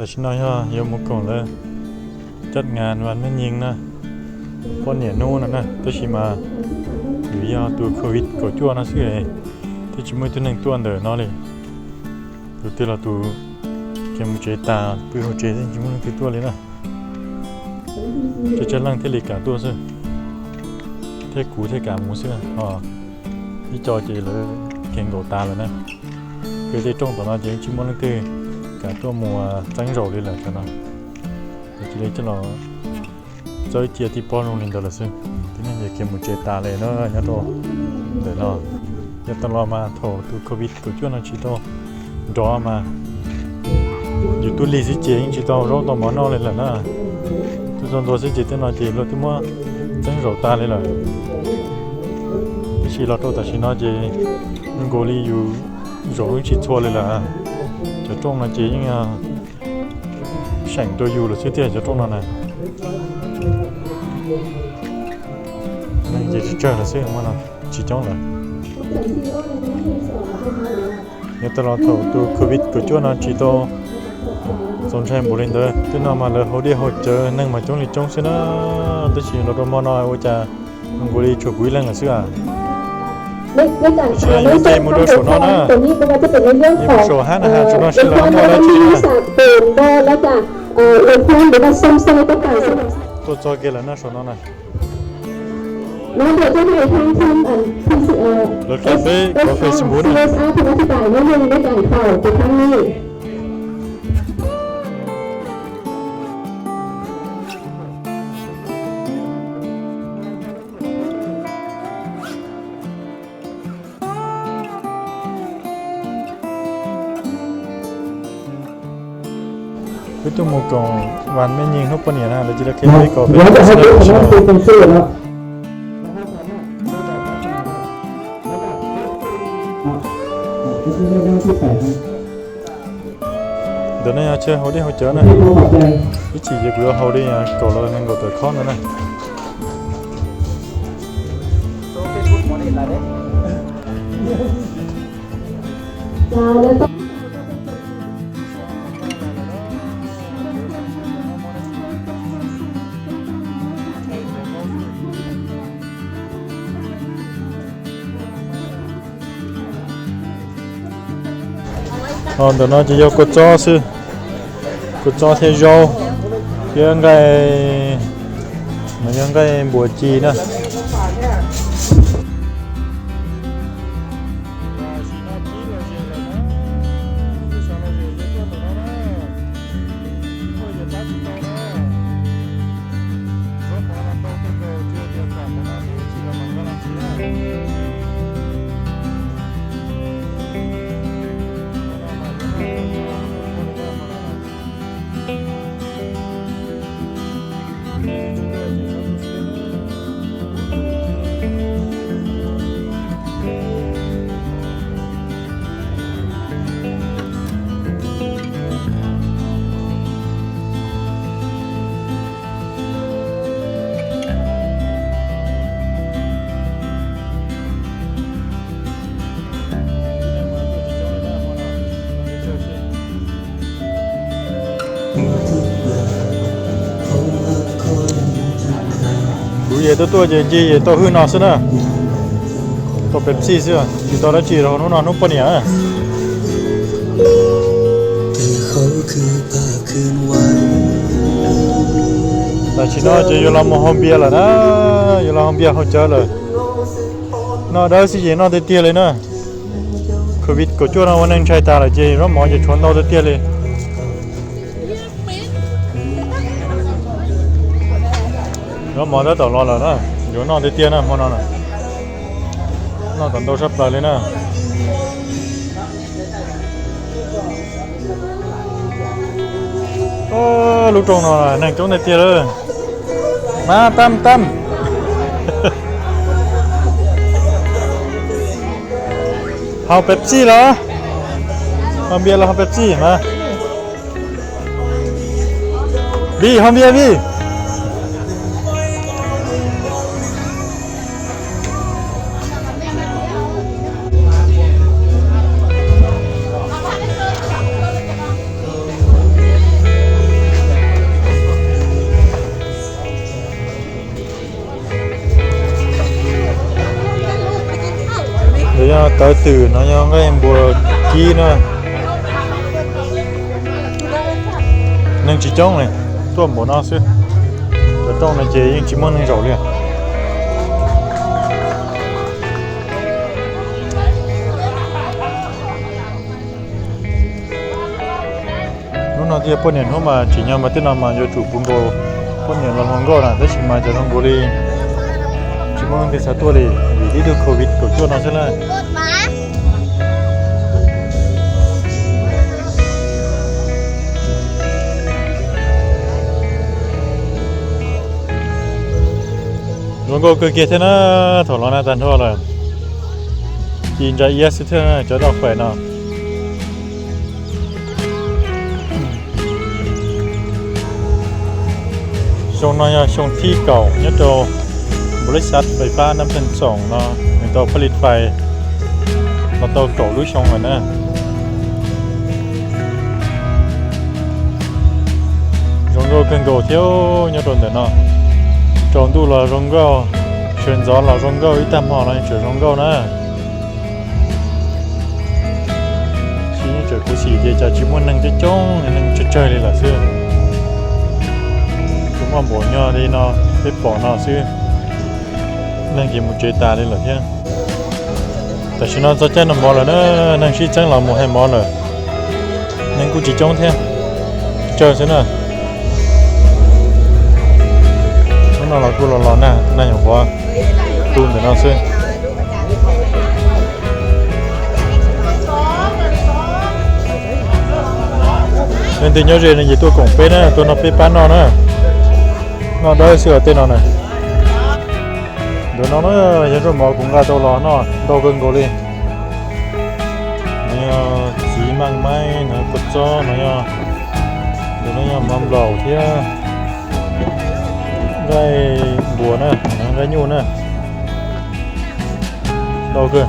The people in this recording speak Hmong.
Tam sim no yog yuav mus koom lawv caj ngas vas mej nyeeg na, poj niam hnub no na, tab sis mas yuav yog tus covid kaum cuaj no xwb, thiab tsis muaj ib tug neeg tuaj ntawm no li. Tus twg los tus khiav mus tsev tas, pw hauv tsev xwb, tsis muaj leej twg tuaj li na. Tsawg tsawg leej thiaj li kam tuaj xwb, thiab kuv thiaj kam mus xwb os. Ib co ces lawv khiav nkaum tas lawm na. Pem tej rooj tom no ces tsis muaj leej twg kam tuaj mus txeeb zaum li lawm cov no. Cia li coj los txawb cia tib pob zoo li ntawd lawm xwb. Tib neeg ces khiav mus tsev tas li na, nyob rau ntawm no. Yog tau los mas thaum tus covid kaum cuaj no tsis tau nrov mas yus tuaj lig xwb ces yeej tsis tau zaub tau mov noj li lawm na. Tuaj txog ntua xwb ces tej no ces luag twb muab txeeb zaum tas li lawm. Tiam sis los rau tam sim no ces zoo nkaus li yus zaum yeej tsis txhua li lawm. Cov rooj no ces yeej seem rau yus lawm xwb tiag cov rooj no na. Neeg ces tsawg tsawg lawm xwb, tsis coob lawm. Yog tau los thaum tus covid kaum cuaj no tsis tau txaus ntshai npaum li ntawd, tej no mas lawv haus dej haus cawv neeg mas coob li coob xwb na. Tab sis los rau hmo no ua cas zoo nkaus li tshuav kuv ib leeg lawm xwb a. Tam sim no yus ces mus rau saum no na, yus mus saum hab na, saum no seb lawv muaj dab tsi na. Tuaj txog kiag lawm na saum no na. Lawv qhia peb kov Facebook na. Wb tuaj mus koom vas mej nyeeg hnub poj niam na, lawv cia li qhia peb kov Facebook na. Ntawm no yog chaw haus dej haus cawv na. Ib chim ces kuv yuav haus dej kaum los nees nkaum tawm khob ntawd na. Ntawm no ces yog kua txob xwb, kua txob thiab zaub, thiab nqaij, no yog nqaij npua ci na. Kuv yawg tuaj tuaj ces nce yawg tau hwj no xwb na, tau Pepsi xwb, tsis tau dab tsi rau hnub no hnub poj niam. Tam sim no ces yuav los mus haus npias lawm na, yuav los haus npias haus cawv lawm. Noj dawb xwb ces noj tiag tiag li na. Covid kaum cuaj no ua neeg ntshai tas lawm ces zaub mov ces tshuav ntau tiag tiag li. Zaub mov tab tom los lawm na, yuav noj tiag tiag na hmo no na. Noj kom ntau tshaj plaws li na. Lub rooj no neeg coob tiag tiag lawm. Mas tam tam. Haus Pepsi los? Haus npias los haus Pepsi mas? Vij, haus npias Vij. Tawv twm no yog nqaij npua kib na. Neeg tsis coob li, tuaj npaum no xwb. Cov rooj no ces yeej tsis muaj neeg zaum li. Hnub no thiaj poj niam hnub mas tsim nyog mas tej no mas yuav tsum puv nkaus poj niam los hluas nkauj na, tab sis mas cov zoo nkaus li tsis muaj leej twg xav tuaj li vim tib tug covid kaum cuaj no xwb na. Zoo nkauj kawg kiag thiab na, thaum los na tag nrho lawm. Ci ntsa iab xwb thiab cov daj fais no. Xyoo no yog xyoo thib kaum nyob rau npau li xav fais fab nab pheej txoom no nws tau paj li fais los tau kaum lub xyoo lawm na. Zoo nkauj kawg nkaus thiab nyob rau ntawm no. Tsaus ntuj los zoo nkauj, sawv ntxov los zoo nkauj, ib tag hmo los tseem zoo nkauj na. Tsis tseem khuv xim tias cas tsis muaj neeg coob coob, neeg tsawg tsawg li lawm xwb. Tsuas muaj npaum nyog li no peb pom no xwb, neeg ces mus tsev tas li lawm thiab. Tam sim no txog caij noj mov lawm na, neeg sib txeeb los mus hais mov lawm. Neeg kuj tsis coob thiab, tsawg xwb na. Hnub no los kuj los los na, nag nyuam qhuav tu ntawm no xwb. Leej twg nyob ze no ces tuaj koom peb na, tuaj nrog peb pab noj na. Noj dawb xwb os tej no na. Ntawm no na yog zaub mov kuv nqa tau los noj ntau kawg nkaus li. No yog txiv maj maib, no yog kua txob, no yog, ntawm no yog mov nplaum thiab nqaij npua na, no nqaij nyuj na. Ntau kawg.